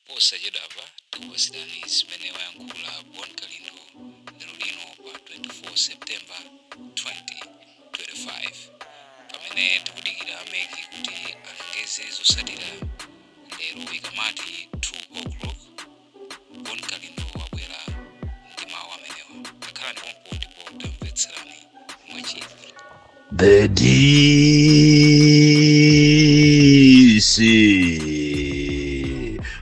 Posachedwapa tikupatsirani zimene wayankhula Bon Kalindo lero lino pa 24 September 2025 pamene tikudikira a MEC kuti alengeze zotsatira lero ikamati 2 o'clock. Bon Kalindo wabwera ndi mawu amenewa. Takhalani pompo ndipo tamvetserani mwachidwi. The DC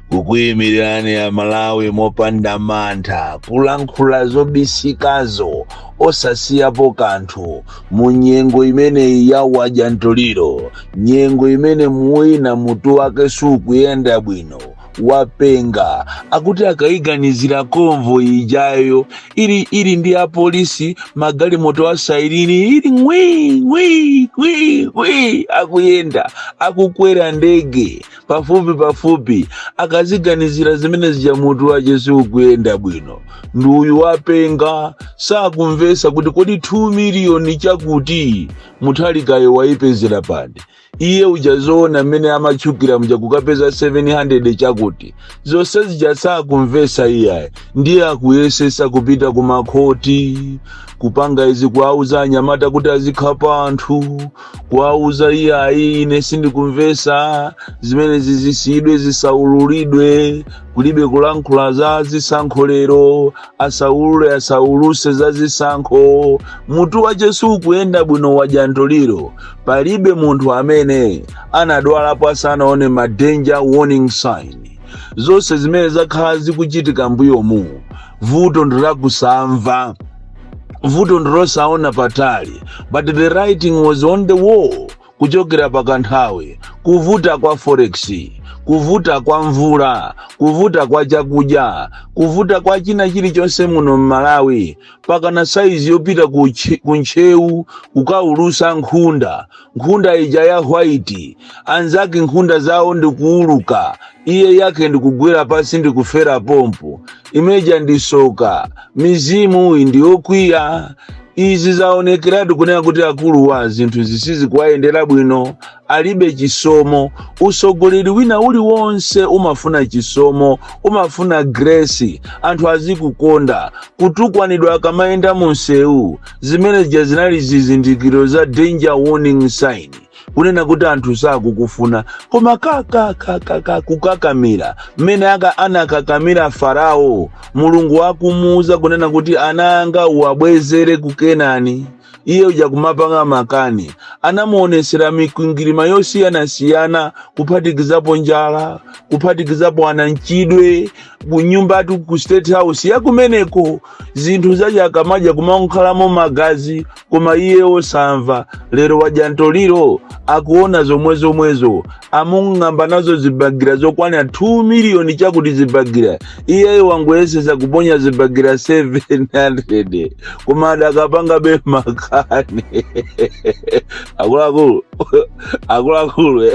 kukuyimirirani a Malawi mopanda mantha, kulankhula zobisikazo osasiyapo kanthu mu nyengo imeneyi ya wajantoliro, nyengo imene mwina mutu wake sukuyenda bwino, wapenga. Akuti akayiganizira convoy ijayo ili ndi apolisi, magalimoto a siren ili ngwi ngwi ngwi ngwi, akuyenda, akukwera ndege pafupi pafupi, akaziganizira zimene zija mutu wache siukuyenda bwino. Ndi uyu wapenga, sakumvesa kuti kodi 2 miliyoni chakuti Mutharikayo wayipezera pati. Iye uja zoona mmene amatchukira muja kukapeza 700 chakuti zonse zija sakumvesa iyayi. Ndiye akuyesesa kupita ku makhoti kupanga izi, kuauza anyamata kuti azikhapa anthu, kuauza iyayi, ine sindikumvesa zimene zizisiyidwe, zisaululidwe, kulibe kulankhula za zisankho lero, asaulule, asauluse za zisankho. Mutu wache sukuyenda bwino, wajantoliro. Palibe munthu amene anadwalapo asanaone ma danger warning sign. Zonse zimene zakhala zikuchitika mbuyomu, vuto ndilakusamva, vuto ndilosaona patali. But the writing was on the wall kuchokera pakanthawi. Kuvuta kwa forex, kuvuta kwa mvula, kuvuta kwa chakudya, kuvuta kwa china chilichonse muno mMalawi, pakana saizi yopita ku Ntcheu kukaulusa nkhunda, nkhunda ija ya white. Anzake nkhunda zawo ndikuuluka, iye yake ndikugwera pasi, ndikufera pompo. Imeja ndisoka, mizimu iyi ndiyokwiya. Izi zaonekeratu kunena kuti akuluwa zinthu zisizikuwayendera bwino, alibe chisomo. Usogoleri wina uliwonse umafuna chisomo, umafuna grace, anthu azikukonda. Kutukwanidwa akamayenda mu msewu, zimene zija zinali zizindikiro za danger warning sign, kunena kuti anthu sakukufuna. Koma kakakakaka kukakamira mmene aka anakakamira Farao, Mulungu akumuuza kunena kuti ana anga uwabwezere ku Kenani, iye uja kumapanga makani. Anamuonesera mikwingwirima yosiyanasiyana, kuphatikizapo njala, kuphatikizapo anamchidwe kunyumbatu ku State House yakumeneko, zinthu zache akamadya kumakhalamo magazi, koma iye osamva. Lero wajantoliro akuona zomwe zomwezo, amung'amba nazo zibagira zokwana 2 miliyoni chakuti zibagira, iyeyo wangoyesesa kuponya zibagira 700, koma adakapanga be makani. Akuluakulu, akuluakulu,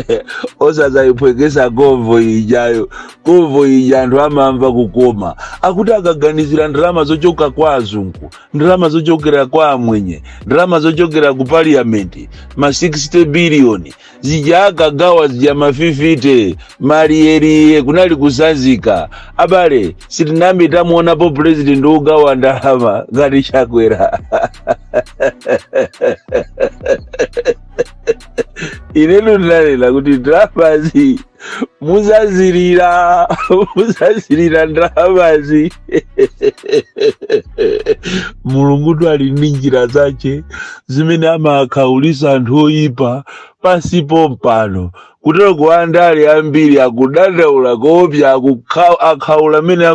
osazayiphwekesa convoy ijayo. Convoy ija anthu amamva kukoma. Akuti akaganizira ndalama zochoka kwa azungu, ndalama zochokera kwa amwenye, ndalama zochokera ku parliament, ma 60 biliyoni zija akagawa zija, ma 50 maliyeriye kunali kusanzika. Abale, sitinambe tamuonapo president wogawa ndalama ngati Chakwera. Inetu ndinanena kuti ndalamazi muzazilira, muzazilira ndalamazi. Mulungutu ali ndi njira zache zimene amakhaulisa anthu oyipa pansi pompano. Kutero kuandale ambiri akudandaula koopsa, akhaula mmene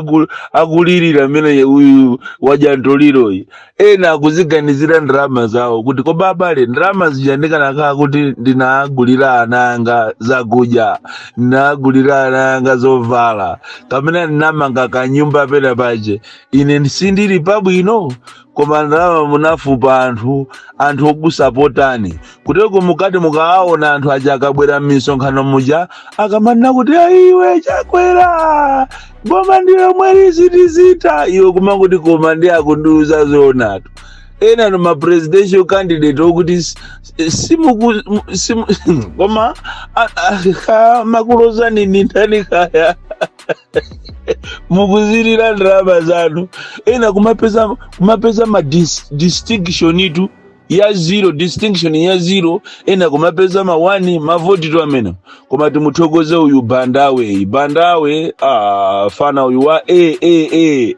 akulirira mmene uyu wajantoliroyi. Ena akuziganizira ndalama zawo kuti koma abale, ndalama zija ndikanakhala kuti ndinagulira ana anga zakudya, ndinagulira ana anga zovala, kapena ndinamanga kanyumba pena pache, ine sindili pabwino. Koma ndalama munafupa anthu, anthu okusapotani. Kuteko mukati mukawaona anthu aja akabwera m'misonkhano muja, akamanena kuti aiwe Chakwera, boma ndilo mwelizitizita, iwe kumakuti koma ndi akundiuza zoonatu. Ena no ma presidential candidate okuti simuku simu, koma makulozani ni ndani kaya. Mukuzilira ndalama zanu. Ena kumapeza ma distinction itu ya zero, distinction ya zero, ena kumapeza ma 1, mavoti tu amene. Koma timuthokoze uyu Bandawe, Bandawe, ah, fana uyu wa a a a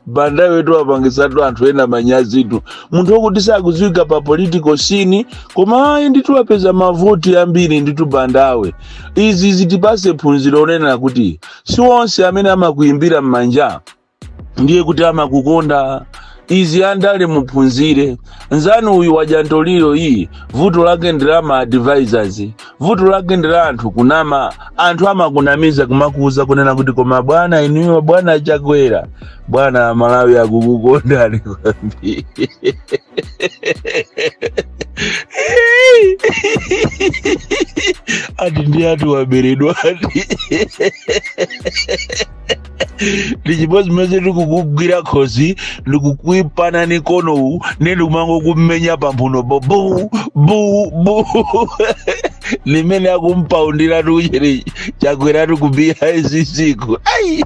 Bandawe tu apangisatu anthu ena manyazitu. Munthu wokuti sakudziwika pa political scene, koma ayi nditu apeza mavoti ambiri nditu Bandawe. Izi zitipase phunziro onena kuti si onse amene amakuimbira m'manja ndiye kuti amakukonda. Izi andale muphunzire. Nzanu uyu wajantoliro iyi, vuto lake ndi la ma advisors, vuto lake ndi la anthu kunama. Anthu amakunamiza, kumakuuza kunena kuti, "Koma bwana, inuyo bwana Chakwera, bwana, Malawi akukukondani kwambiri." Ati ndi ati waberedwa, ati ndi chimodzimodzi ndikukugwira khosi, ndikukuipana nikonowu, ne ndikumangokumenya pamphuno bo bu bu bu, limene akumpaundira tuchere Chakweratu ku BICC ku. Ai,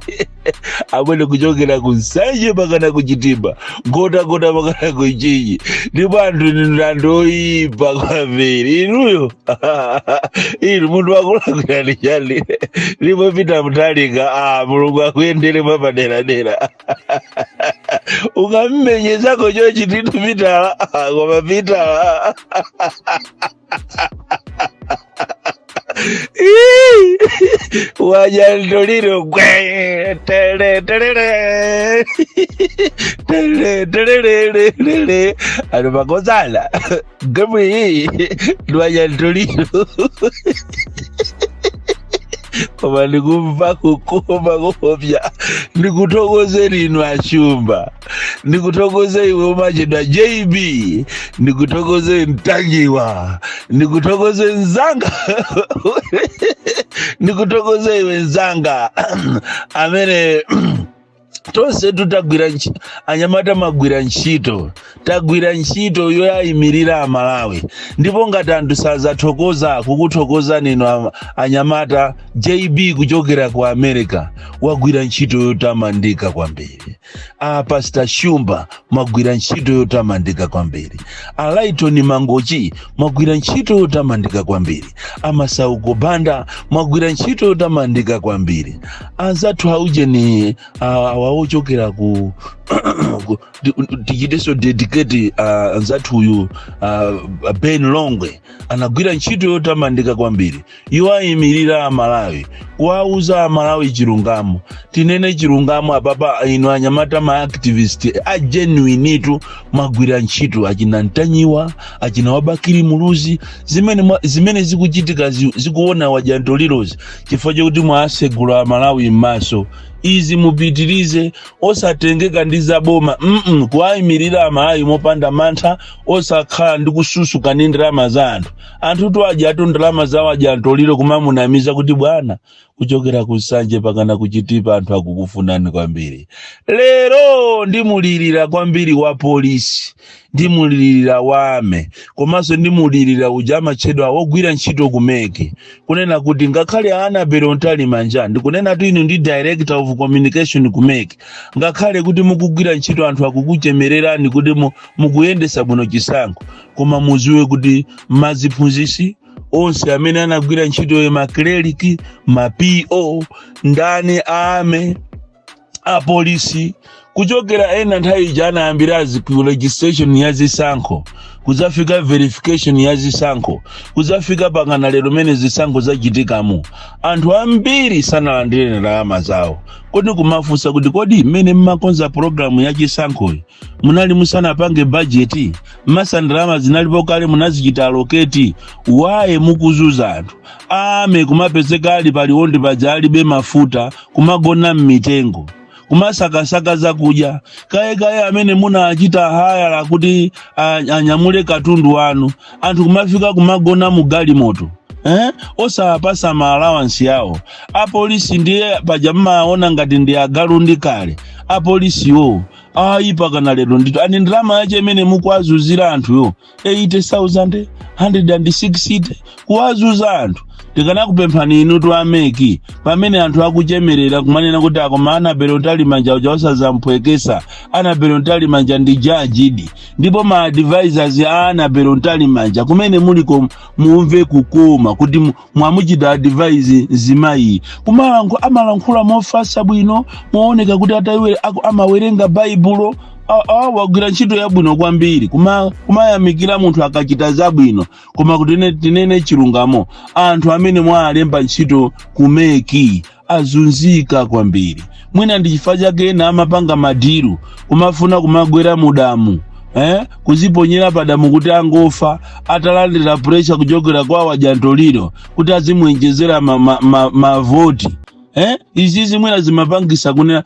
amene kuchokera ku Nsanje pakana ku Chitipa, Nkhotakota pakana ku Mchinji, ndipo anthu ndi anthu oyipa kwambiri. Inuyo inu munthu wakulakwirani chani? Ndipo Peter Mutharika, ah, Mulungu akuyendere mwapaderadera. Ukammenyezako chochi titu Pitala, ah, koma Pitala. Wadya ntoliro gwe tele telele tele telelele tele ali makozala gemu iyi ndiwadya ntoliro, koma ndikumva kukoma kopya. Ndikuthokozeni inu Ashumba, ndikuthokoze iwe umachedwa JB, ndikuthokoze Mtanjiwa, ndikuthokoze nzanga, ndikuthokoze iwe nzanga amene tonse tutagwira anyamata magwira ntchito, tagwira ntchito yoyayimirira Amalawi. Ndipo ngati anthu sazathokoza kukuthokozani inu anyamata, JB kuchokera ku America wagwira ntchito yotamandika kwambiri, a Pastor Shumba mwagwira ntchito yotamandika kwambiri, a Lighton Mangochi mwagwira ntchito yotamandika kwambiri, a Masauko Banda mwagwira ntchito yotamandika kwambiri, anzathu aujeni awa ochokera ku tichitenso dedicate anzathu uyu Ben Longwe anagwira ntchito yotamandika kwambiri yowayimirira Amalawi, kuwauza Amalawi chilungamo. Tinene chilungamo apapa, inu anyamata ma activist a genuine tu mwagwira ntchito, achina Ntanyiwa, achina Wabakiri Muluzi, zimene zikuchitika zikuona wajantolirozi chifukwa chokuti mwasegula Amalawi m'maso. Izi mupitirize, osatengeka ndi zaboma, kuwayimirira Amalawi mopanda mantha, osakhala ndi kususuka ndi ndalama za anthu. Anthu tu adyatu ndalama zawo, adya ntoliro, kumamunamiza kuti, "Bwana, kuchokera ku Nsanje pakana kuchitipa anthu akukufunani kwambiri." Lero ndimulirira kwambiri wa polisi, ndimulirira wame, komanso ndimulirira uja amatchedwa wogwira ntchito ku MEC, kunena kuti ngakhale Annabel Mtalimanja, ndikunena tu inu ndi director of communication ku MEC, ngakhale kuti mukugwira ntchito, anthu akukuchemererani kuti mukuyendesa bwino chisankho, koma muziwe kuti maziphunzisi onse amene anagwira ntchito, ma clerk, ma PO, ndani, ame apolisi, kuchokera ena nthawi ija anayambira ku registration ya zisankho, kudzafika verification ya zisankho, kudzafika pakana lero mene zisankho zachitikamo, anthu ambiri sanalandire ndalama zawo. Kodi kumafunsa kuti, kodi mmene mmakonza programu ya chisankhoyi munali musanapange bajeti? Masa ndalama zinalipo kale, munazichita allocate? Waye mukuzuza anthu ame kumapezeka ali paliwondi paja alibe mafuta, kumagona mmitengo, kumasakasaka zakudya kayekaye, amene munachita hire kuti anyamule katundu wanu, anthu kumafika kumagona mu galimoto, eh? Osapasa ma allowance yawo. Apolisi ndiye paja mmaona ngati ndi agalu ndi kale. Apolisiwo ayi, pakana lero ndito ani ndalama yache imene mukuwazuzira anthuyo, 80,000, 160, kuwazuza anthu. Tikanakupemphani inu a MEC, pamene anthu akuchemerera kumanena kuti akoma Annabel Mtalimanja uja osazamphwekesa. Annabel Mtalimanja ndi jajidi, ndipo ma advisors a Annabel Mtalimanja kumene muliko mumve kukoma kuti mwamuchita advise zimayi. Amalankhula mofasa bwino, mooneka kuti amawerenga Baibulo. Wagwira ntchito yabwino kwambiri. Kumayamikira munthu akachita zabwino, koma kuti tinene chilungamo, anthu amene mwalemba ntchito ku MEC azunzika kwambiri. Mwina ndi chifukwa chake ena amapanga ma deal, kumafuna kumagwera mudamu, kuziponyera padamu kuti angofa atalandira pressure kuchokera kwa wajantoliro kuti azimwenjezera mavoti, ma? Izi zimwena zimapangisa kunena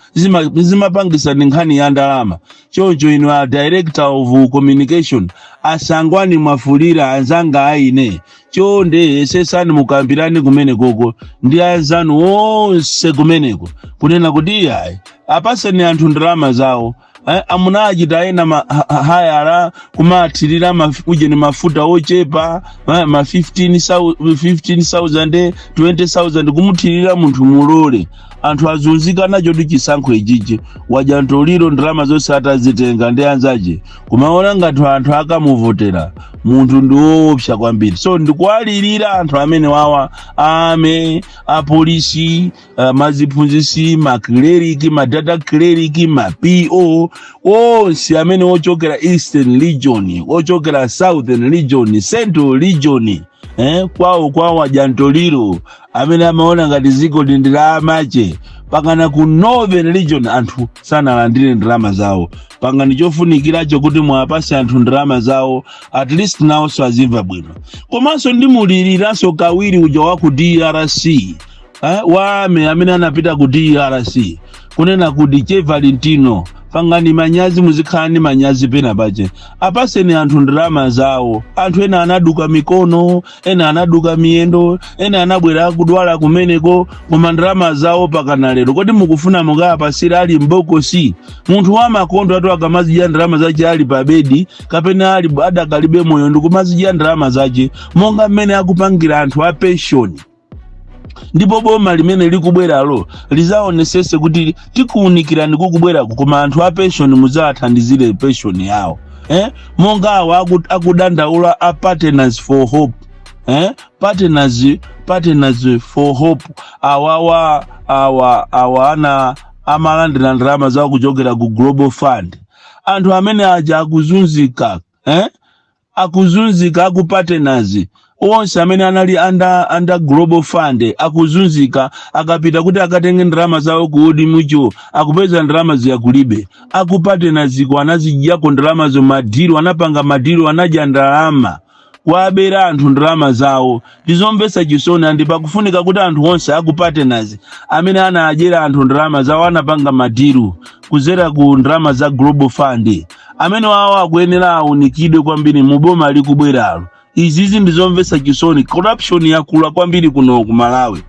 zimapangisa ndi nkhani ya ndalama. Choncho inu a director of communication, Asangwani Mwafulira, anzanga aine, chonde yesesani mukambirani kumene koko ndi anzanu onse kumeneko kunena kuti iyayi, apaseni anthu ndalama zawo. Amuna achita ena hayara kumathirira ujeni mafuta ochepa, ma 15,000, 20,000 kumuthirira munthu mulole. Anthu azunzika nacho ndi chisankho ichichi. Wajantoliro ndalama zonse atazitenga ndi anzache, kumaona ngati anthu akamuvotera. Munthu ndi woopsa kwambiri. So ndikuwalirira anthu amene wawa ame apolisi, maziphunzisi, ma clerk, ma data clerk, ma PO onse amene ochokera Eastern Region, ochokera Southern Region, Central Region, kwawo kwawo ajantoliro amene amaona ngati ziko ndi la amache, pakana ku Northern Region anthu sanalandire ndalama zawo. Pangani chofunikiracho kuti mwapase anthu ndalama zawo, at least nawonso azimva bwino. Komanso ndimuliriranso kawiri uja wa ku DRC, wame amene anapita ku DRC, kunena kuti che Valentino, pangani manyazi, muzikhala ndi manyazi pena pache. Apaseni anthu ndalama zawo. Anthu ena anaduka mikono, ena anaduka miyendo, ena anabwera akudwala kumeneko, koma ndalama zawo pakana lero. Kodi mukufuna mukapasira ali mbokosi? Munthu wamakondo atu akamazidya ndalama zache ali pa bedi kapena ali adakalibe moyo, ndikumazidya ndalama zache monga mmene akupangira anthu a pension. Ndipo boma limene likubweralo lizaonesese kuti tikuwunikirani kukubwerako, koma anthu a pension muzawathandizire pension yawo, Monga awo akudandaula a Partners for Hope, Partners for Hope, awawa awa ana amalandira ndalama zawo kuchokera ku Global Fund. Anthu amene aja akuzunzika, Akuzunzika aku Partners onse amene anali under Global Fund akuzunzika. Akapita kuti akatenge ndalama zawo ku Old Mutual, akupeza ndalama ziyakulibe. Aku Partners ko anazidyako ndalamazo, ma deal anapanga, ma deal anadya ndalama, kuabera anthu ndalama zawo. Ndizomvetsa chisoni, andi pakufunika kuti anthu onse aku Partners amene anadyera anthu ndalama zawo, anapanga ma deal kuzera ku ndalama za Global Fund, amene wawo akuyenera awunikidwe kwambiri mu boma likubweralo. Izizi ndizomvetsa chisoni. Corruption yakula kwambiri kuno ku Malawi.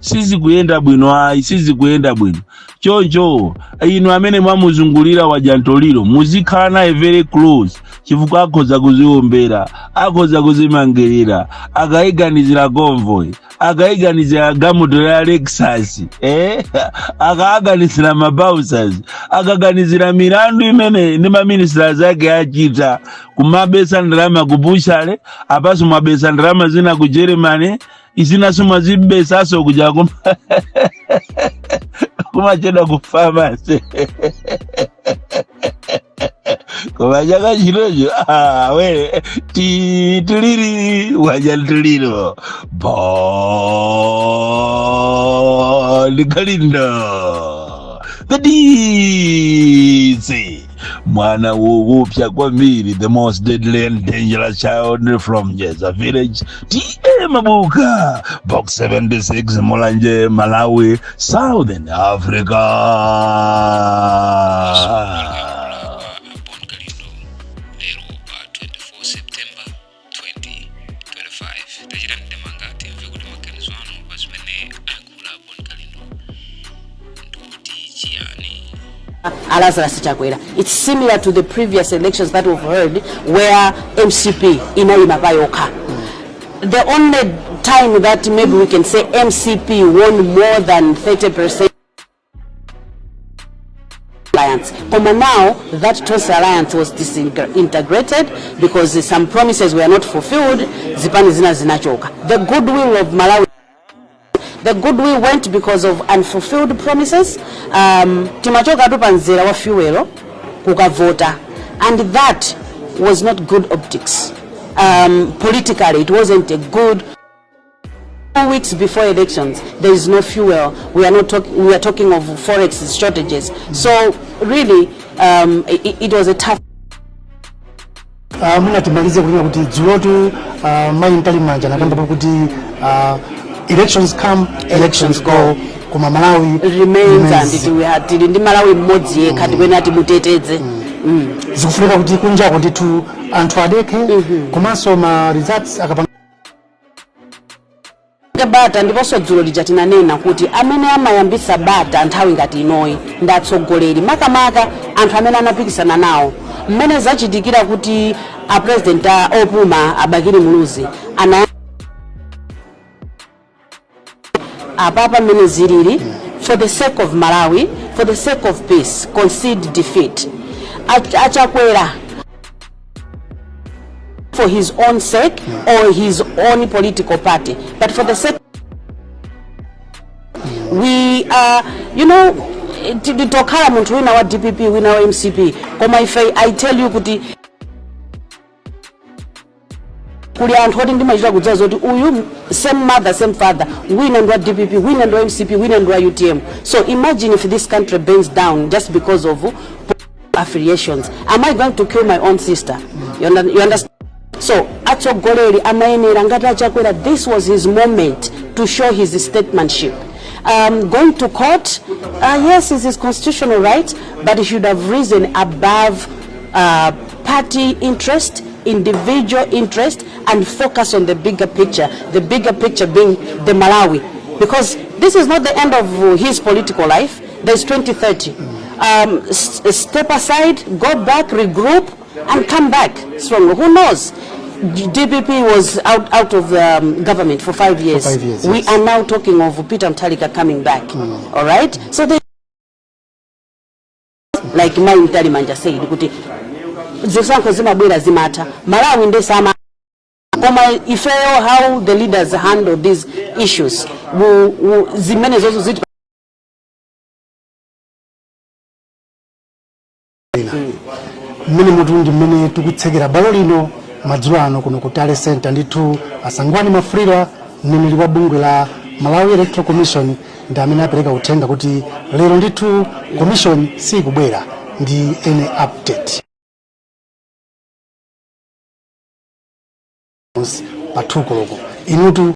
Sizikuyenda bwino ayi, sizikuyenda bwino. Choncho inu amene mwamuzungulira wajantoliro, muzikhala naye very close, chifukwa akhoza kuziombera, akhoza kuzimangirira akayiganizira convoy, akayiganizira galimoto ya Lexus, Akaganizira ma bouncers, akaganizira milandu imene ndi ma ministers ake achita, kumabesa ndalama ku butchery, apaso mwabesa ndalama zina ku Germany, izinaso mwazibesaso kuja kumachedwa ku pharmacy. Koma chaka chinocho, we titiliri wajantuliro. Bon Kalindo, the DC, mwana wowopsa kwambiri, the most deadly and dangerous child from Jeza village, TA Mabuka, Box 76, Mulanje, Malawi, Southern Africa. Kwa Bon Kalindo lero pa 24 September 2025. Tachita ndemanga, timve kuti maganizo anu pa zimene ayankhula Bon Kalindo ndikuti chiyani. A Lazarus Chakwera. It's similar to the previous elections that we've heard where MCP inayima payokha. The only time that maybe we can say MCP won more than 30% alliance. Koma now that Tonse Alliance was disintegrated because some promises were not fulfilled, zipani zina zinachoka. The goodwill of Malawi, the goodwill went because of unfulfilled promises. Timachoka tu pa mzera wa fuel kukavota, and that was not good optics. Politically it wasn't a good 2 weeks before elections, there is no fuel. We are not talking, we are talking of forex shortages. So really, it was a tough Mwina timalize kunena kuti dzulotu Mayi Mtalimanja anakambapo kuti elections come, elections go, koma Malawi remains, and we are tili ndi Malawi mmodzi yekha, tikuyenera timuteteze. Zikufunika kuti kunjako ndithu anthu adekhe, komanso ma results akapanga bata. Ndiponso dzulo lija tinanena kuti amene amayambisa bata nthawi ngati inoyi ndi atsogoleri, makamaka anthu amene anapikisana nawo. Mmene zachitikira kuti a president opuma a Bakili Muluzi ana apapa mmene zilili, for the sake of Malawi, for the sake of peace, concede defeat. Achakwera, for his own sake or his own political party, but for the sake we are tokhala munthu wina wa DPP, wina wa MCP, koma ife, I tell you kuti kuli anthu oti ndimachita kudziwa zoti uyu same mother, same father, wina ndi wa DPP, wina ndi wa MCP, wina ndi wa UTM. So imagine if this country burns down just because of affiliations. Am I going to kill my own sister? You understand? So atsogoleri amayenera, ngati Achakwera, this was his moment to show his statesmanship. Going to court, yes, is his constitutional right, but he should have risen above party interest, individual interest, and focus on the bigger picture, the bigger picture being the Malawi, because this is not the end of his political life. There's 2030. Step aside, go back, regroup and come back stronger. Who knows? DPP was out of the government for 5 years. 5 years, We yes. are now talking of Peter Mutharika coming back. All right? So they, like Mai Mtalimanja said, kuti zisankho zimabwera, zimatha, Malawi ndesama, koma ifeyo, how the leaders handle these issues zimene zozo ziti. Mmene mutu ndi mmene tikutsekera bwalo lino madzulo ano kuno ku Tally Center. Ndithu Asangwani Mwafulirwa, mneneri wa bungwe la Malawi Electoral Commission, ndi amene apereka uthenga kuti lero ndithu commission sikubwera ndi any update pa 2 koloko inutu.